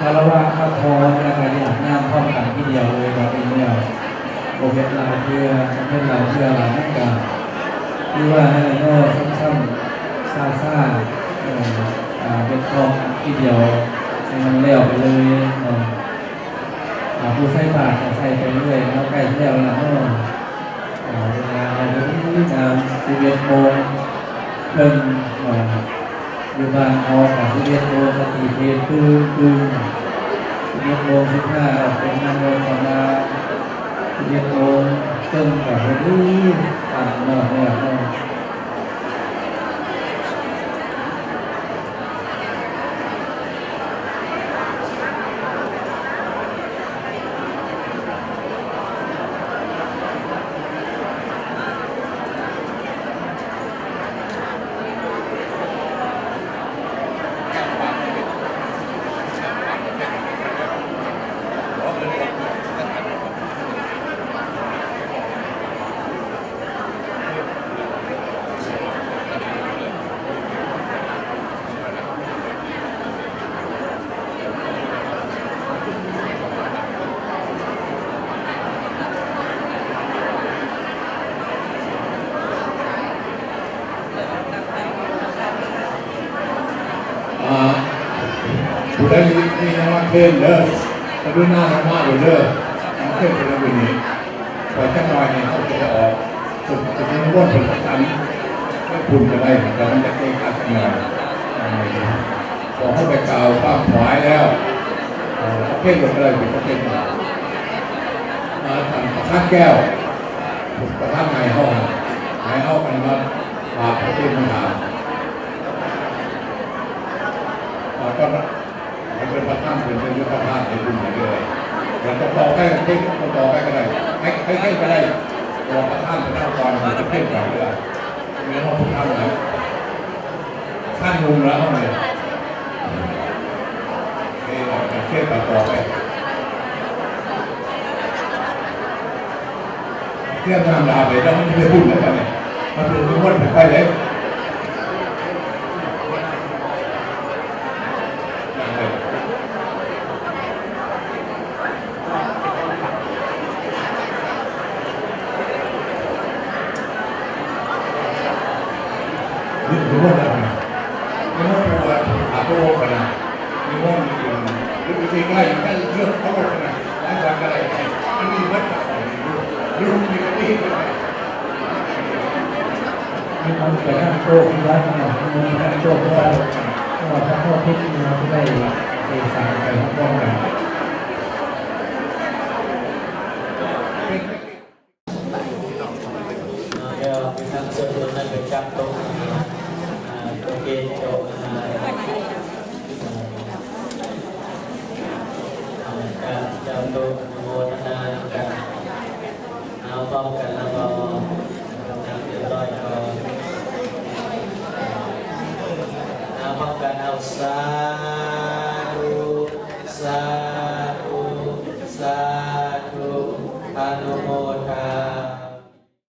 ຄາລະວະຮັບຮອງ ແລ້ວກໍອາບນ້ຳພ້ອມກັນທີດຽວເລີຍ ບາດນີ້ແລ້ວ ບໍ່ເຮັດຫຼາຍເທື່ອ ເຮັດຫຼາຍເທື່ອຫຼາຍມັນກໍຄືວ່ານັ້ນແຫຼະເນາະ ຊ້ຳໆຊາໆ ເອີ ອ່າ ເຮັດພ້ອມກັນທີດຽວໃຫ້ມັນແລ້ວໄປເລີຍເນາະ. ອ່າ ຜູ້ໃສ່ບາດກໍໃສ່ໄປເລື້ອຍເນາະ ໃກ້ແລ້ວລະເນາະ. ອ່າ ເວລາເຮົາກໍດີງາມ ສິບເອັດໂມງເຄິ່ງເນາະ ຢູ່ບ້ານເຮົາກໍສິບເອັດໂມງກໍຕີເພປຶ້ງໆ ສິບເອັດໂມງສິບຫ້າອອກເປັນງານໂມທະນາ ສິບເອັດໂມງເຄິ່ງກໍພໍດີຕາມເນາະ ແລ້ວເນາະ. ອ່າ ຜູ້ໃດມີ ມີນ້ຳມັນເພນເດີ ກະລຸນານຳມາໂລດເດີ ນ້ຳມັນເພນເປັນອັນນີ້ ໄວ້ຈັກໜ້ອຍນີ້ເຮົາຈະໄດ້ອອກ ເພິ່ນ ເພິ່ນນິມົນເພິ່ນປະກັນໄປພຸ້ນກໍໄດ້ ແຕ່ມັນຈະເກະກະຈັກໜ້ອຍ ເພາະເຮົາໄປກ່າວຄວາມຖວາຍແລ້ວ ເອີ ເອົາເພນລົງກໍໄດ້ ເປັນປະເພນ ອ່າ ທ່ານປະທານແກ້ວ ປະທານໃຫ້ເຮົາ ໃຫ້ເຮົາອັນມາ ອ່າ ປະເພນມາຖາມ ອ່າ ຕອນ ໃຫ້ເປັນປະທານ ເປັນ ເປັນປະທານໃຫ້ບຸນໃຫ້ເດີ ແລ້ວກໍຕໍ່ໄປ ເພນຕໍ່ໄປກໍໄດ້ ໃຫ້ ໃຫ້ເພນກໍໄດ້ ເພາະວ່າປະທານເປັນເຈົ້າກ່ອນ ເປັນເພນກ່ອນເດີ ແມ່ນເຮົາປະທານໃຫ້ ທ່ານໜຸ່ມແລ້ວເຮົານີ້ ເພນ ເພນຕໍ່ໄປ ຕຽມນ້ຳດາໄປ ແລ້ວມັນຊິໄປບຸນແລ້ວບັດນີ້ ມັນຊິໄປວົນໄປເດ້. ນິມົນແລ້ວນະ ນິມົນຜູ້ວ່າອາໂປກັນນະ ນິມົນຢູ່ ຫຼື ຢູ່ໃກ້ໆ ເລື່ອງເຄົາລົບນະ ຫຼາຍວັນກໍໄດ້ ອັນນີ້ເບິດ ລູກນີ້ກໍດີ ນິມົນໄປທາງໂຕທີ່ວັດເນາະ ນິມົນໄປທາງໂຕທີ່ວັດ ເພາະວ່າຖ້າເຮົາຜິດ ເຮົາຈະໄດ້ເອກະສານໄປພ້ອມກັນ. ເອີ ດຽວທາງສ່ວນຕົນນັ້ນໄປຈັບໂຕະ ອ່າ ໂຕະເກດ ໂຕະ ອ່າ ການຈັບໂຕະອະນຸໂມທະນານຳກັນ ເອົາພ້ອມກັນນຳ ເອົາ ຈັບຮຽບຮ້ອຍກ່ອນ ເອົາພ້ອມກັນ ເອົາ ສາທຸ ສາ